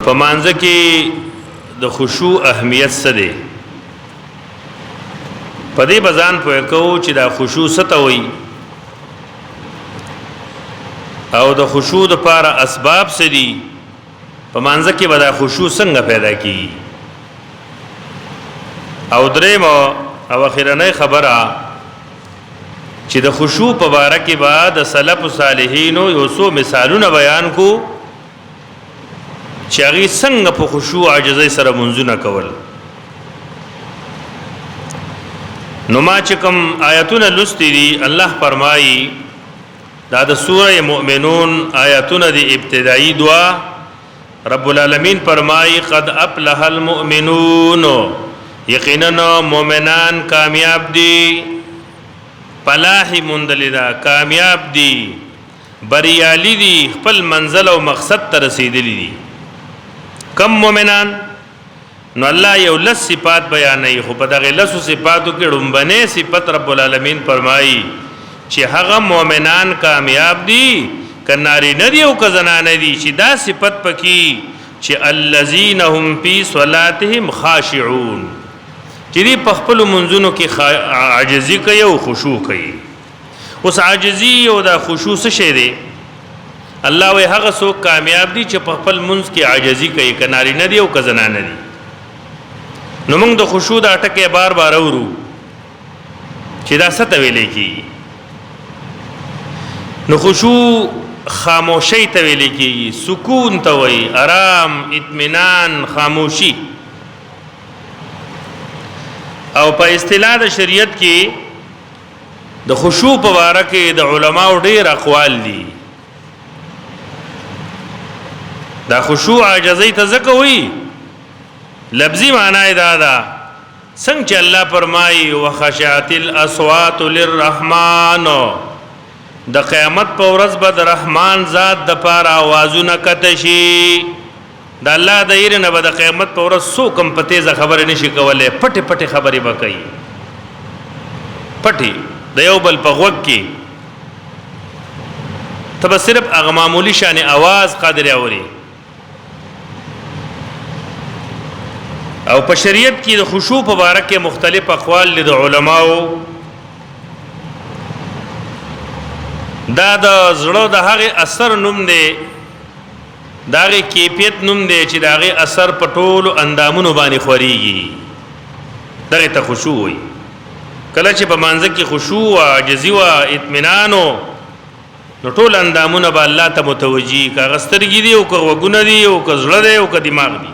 په مانځه کې د خشوع اهمیت څه دی؟ په دې بزان پوه کوو چې دا خشوع څه ته وایي او د خشوع لپاره اسباب څه دي، په مانځه کې به دا خشوع څنګه پیدا کیږي. او دریم او اخیرنۍ خبره چې د خشوع په باره کې به د سلف صالحینو یو څو مثالونه بیان کو چې هغه څنګه په خشوع عاجزۍ سره منځونه کول. نو ما چې کوم آیاتونه لوستي دي، الله فرمایي، دا د سوره مؤمنون آیاتونه دي، ابتدایي دعا. رب العالمین فرمایي: قد افلح المؤمنون، یقینا مؤمنان کامیاب دي، فلاح مندل دا، کامیاب دي، بریالي دي، خپل منزل او مقصد ته رسیدلي دي. کم مؤمنان؟ نو الله یو لس صفات بیانوي، خو په دغه لسو صفاتو کې ړومبنی صفت رب العالمین فرمایي چې هغه مؤمنان کامیاب دي، که نارینه دي او که زنانه دي، چې دا صفت پکې چې الذین هم فی صلاتهم خاشعون، چې دی په خپل منځونو کې عاجزي کوي او خشوع کوي. اوس عاجزي او دا خشوع څه شی دی؟ الله وی هغه څوک کامیاب دي چې په خپل منځ کې عاجزي کوي، که نارینه دي او که زنانه دي. نو موږ د خشوع دا ټکی بار بار اورو چې دا څه ته ویل کیږي. نو خشوع خاموشي ته ویل کیږي، سکون ته وایي، آرام، اطمینان، خاموشي. او په اصطلاح د شریعت کې د خشوع په باره کې د علماو ډېر اقوال دي. دا خشوع عاجزۍ ته ځکه وایي، لفظي معنا یې دا ده څنګه چې الله فرمایي: وخشعت الاصوات للرحمن، د قیامت په ورځ به د رحمان ذات د پاره اوازونه کته شي. د الله د یری نه به د قیامت په ورځ څوک هم په تیزه خبرې نشي کولی، پټې پټې خبرې به کوي، پټې د یو بل په غوږ کې ته به صرف هغه معمولی شان اواز قادر اوري. او په شریعت کې د خشوع په باره کې مختلف اقوال دي د علماو. دا د زړه د هغې اثر نوم دی، د هغې کیفیت نوم دی چې د هغې اثر په ټولو اندامونو باندې خورېږي، دغې ته خشوع وایي. کله چې په مانځه کې خشوع وه، عاجزي وه، اطمینان و، نو ټول اندامونه به الله ته متوجي، که هغه سترګې دي او که غوږونه دي او که زړه دی او که دماغ دي.